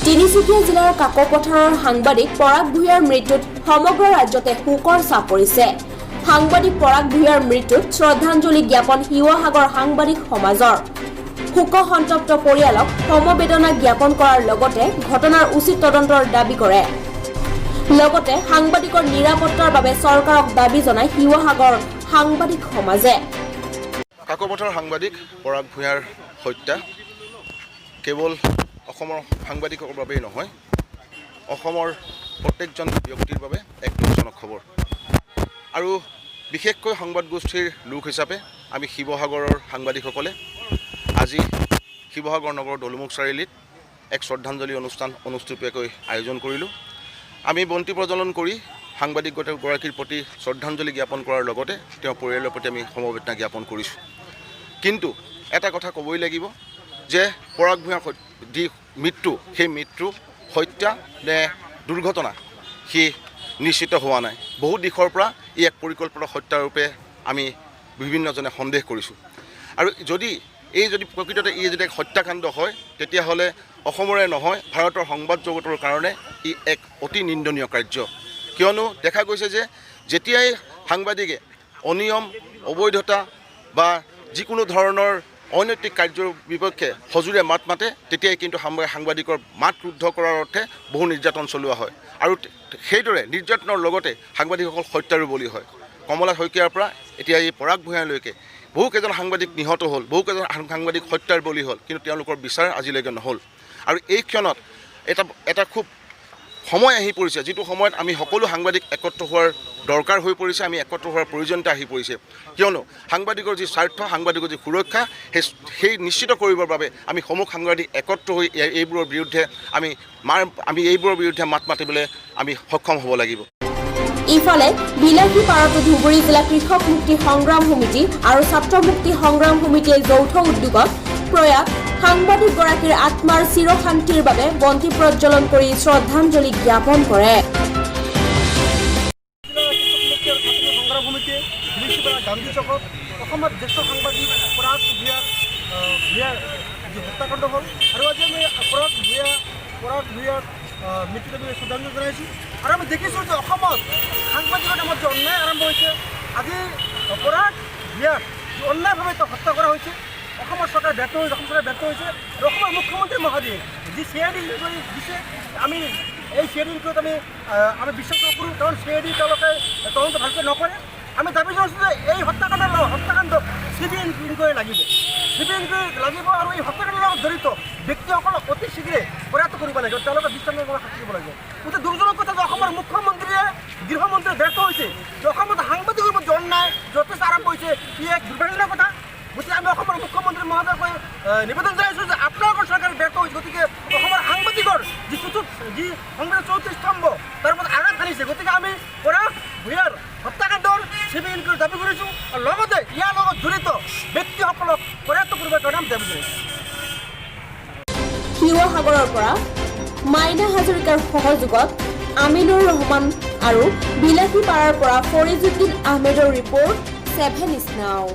তিনিচুকীয়া জিলাৰ কাকপথাৰৰ সাংবাদিক পৰাগ ভূঞাৰ মৃত্যুত সমগ্ৰ ৰাজ্যতে শোকৰ ছাঁ পৰিছে। সাংবাদিক পৰাগ ভূঞাৰ মৃত্যুত শ্ৰদ্ধাঞ্জলি জ্ঞাপন শিৱসাগৰ সাংবাদিক সমাজৰ। শোক সন্তপ্ত পৰিয়ালক সমবেদনা জ্ঞাপন কৰাৰ লগতে ঘটনাৰ উচিত তদন্তৰ দাবী কৰে। লগতে সাংবাদিকৰ নিৰাপত্তাৰ বাবে চৰকাৰক দাবী জনায় শিৱসাগৰ সাংবাদিক সমাজে। কাকপথাৰ সাংবাদিক পৰাগ ভূঞাৰ হত্যা কেৱল অসমৰ সাংবাদিকৰ বাবেই নহয়, অসমৰ প্ৰত্যেকজন ব্যক্তিৰ বাবে এক দুখজনক খবৰ। আৰু বিশেষকৈ সংবাদ গোষ্ঠীৰ লোক হিচাপে আমি শিৱসাগৰৰ সাংবাদিকসকলে আজি শিৱসাগৰ নগৰৰ দলুমুখ চাৰিআলিত এক শ্ৰদ্ধাঞ্জলি অনুষ্ঠান অনুষ্টুপীয়াকৈ আয়োজন কৰিলোঁ। আমি বন্তি প্ৰজ্বলন কৰি সাংবাদিকগৰাকীৰ প্ৰতি শ্ৰদ্ধাঞ্জলি জ্ঞাপন কৰাৰ লগতে তেওঁৰ পৰিয়ালৰ প্ৰতি আমি সমবেদনা জ্ঞাপন কৰিছোঁ। কিন্তু এটা কথা ক'বই লাগিব যে পৰাগ ভূঞাৰ যি মৃত্যু, সেই মৃত্যু হত্যা নে দুৰ্ঘটনা সি নিশ্চিত হোৱা নাই। বহু দিশৰ পৰা ই এক পৰিকল্পিত হত্যাৰূপে আমি বিভিন্নজনে সন্দেহ কৰিছোঁ। আৰু যদি প্ৰকৃততে ই যদি এক হত্যাকাণ্ড হয়, তেতিয়াহ'লে অসমৰে নহয়, ভাৰতৰ সংবাদ জগতৰ কাৰণে ই এক অতি নিন্দনীয় কাৰ্য। কিয়নো দেখা গৈছে যে যেতিয়াই সাংবাদিকে অনিয়ম, অবৈধতা বা যিকোনো ধৰণৰ অনৈতিক কাৰ্যৰ বিপক্ষে সজোৰে মাত মাতে, তেতিয়াই কিন্তু সাংবাদিকৰ মাত ৰুদ্ধ কৰাৰ অৰ্থে বহু নিৰ্যাতন চলোৱা হয়। আৰু সেইদৰে নিৰ্যাতনৰ লগতে সাংবাদিকসকল হত্যাৰো বলি হয়। কমলা শইকীয়াৰ পৰা এতিয়া এই পৰাগ ভূঞালৈকে বহুকেইজন সাংবাদিক নিহত হ'ল, বহুকেইজন সাংবাদিক হত্যাৰ বলি হ'ল, কিন্তু তেওঁলোকৰ বিচাৰ আজিলৈকে নহ'ল। আৰু এই ক্ষণত এটা খুব সময় আহি পৰিছে, যিটো সময়ত আমি সকলো সাংবাদিক একত্ৰ হোৱাৰ দৰকাৰ হৈ পৰিছে, আমি একত্ৰ হোৱাৰ প্ৰয়োজনীয়তা আহি পৰিছে। কিয়নো সাংবাদিকৰ যি স্বাৰ্থ, সাংবাদিকৰ যি সুৰক্ষা, সেই নিশ্চিত কৰিবৰ বাবে আমি সমূহ সাংবাদিক একত্ৰ হৈ এইবোৰৰ বিৰুদ্ধে মাত মাতিবলৈ আমি সক্ষম হ'ব লাগিব। ইফালে বিলাসীপাৰাতো ধুবুৰী জিলা কৃষক মুক্তি সংগ্ৰাম সমিতি আৰু ছাত্ৰ মুক্তি সংগ্ৰাম সমিতিয়ে যৌথ উদ্যোগত প্ৰয়াত সাংবাদিকগৰাকীৰ আত্মাৰ চিৰশান্তিৰ বাবে বন্তি প্ৰজ্বলন কৰি শ্ৰদ্ধাঞ্জলি জ্ঞাপন কৰে। জিলা কৃষক মুক্তি আৰু ছাত্ৰ সংগ্ৰাম সমিতিয়ে বিলাসীপাৰা গান্ধী চকত অসমৰ জ্যেষ্ঠ সাংবাদিক পৰাগ ভূঞাৰ যি হত্যাকাণ্ড হ'ল আৰু আজি আমি পৰাগ ভূঞাৰ মৃত্যুত আমি শ্ৰদ্ধাঞ্জলি জনাইছোঁ। আৰু আমি দেখিছোঁ যে অসমত সাংবাদিকৰ নামত যে অন্যায় আৰম্ভ হৈছে, আজি পৰাগ ভূঞাক যি অন্যায়ভাৱে তেওঁক হত্যা কৰা হৈছে, অসমৰ চৰকাৰ ব্যৰ্থ হৈছে, অসম চৰকাৰ ব্যৰ্থ হৈছে। আৰু অসমৰ মুখ্যমন্ত্ৰী মহোদয়ে যি চি I D enquiry দিছে, আমি এই চি I D ইনকুৱাৰীত আমি বিশ্বাস নকৰোঁ। কাৰণ চি I D তেওঁলোকে তদন্ত ভালকৈ নকৰে। আমি দাবী জনাইছোঁ যে এই হত্যাকাণ্ড চি বি আই ইনকুৱাৰী লাগিব, চি বি আই ইনকুৱাৰী লাগিব। আৰু এই হত্যাকাণ্ডৰ লগত জড়িত ব্যক্তিসকলক অতি শীঘ্ৰে কৰায়ত্ব কৰিব লাগিব, তেওঁলোকে দৃষ্টান্তমূলক শাস্তি দিব লাগিব। গতিকে দুখজনক কথা যে অসমৰ মুখ্যমন্ত্ৰীয়ে, গৃহমন্ত্ৰীয়ে ব্যৰ্থ হৈছে যে অসমত সাংবাদিকৰ ওপৰত যে অন্যায় যথেষ্ট আৰম্ভ হৈছে, ই এক দুৰ্ভাগ্যজনক কথা। গতিকে আমি অসমৰ মুখ্যমন্ত্ৰী মহোদয়ক নিবেদন জনাইছোঁ যে আপোনালোকৰ চৰকাৰ ব্যৰ্থ হৈছে। গতিকে অসমৰ সাংবাদিকৰ যি সংবিধানৰ চৌত্ৰিশ স্তম্ভ, তাৰ ওপৰত আঘাত হানিছে। গতিকে আমি পৰাগ ভূঞাৰ হত্যাকাণ্ডৰ চি বি ইনকুৱাৰী দাবী কৰিছোঁ আৰু লগতে ইয়াৰ লগত জড়িত ব্যক্তিসকলক কৰায়ত্ব কৰিবৰ কাৰণে আমি দাবী জনাইছোঁ। শিৱসাগৰৰ পৰা মাইনা হাজৰিকাৰ সহযোগত আমিনুৰ ৰহমান আৰু বিলাসীপাৰাৰ পৰা ফৰিজুদ্দিন আহমেদৰ ৰিপৰ্ট, ছেভেন ইছ নাও।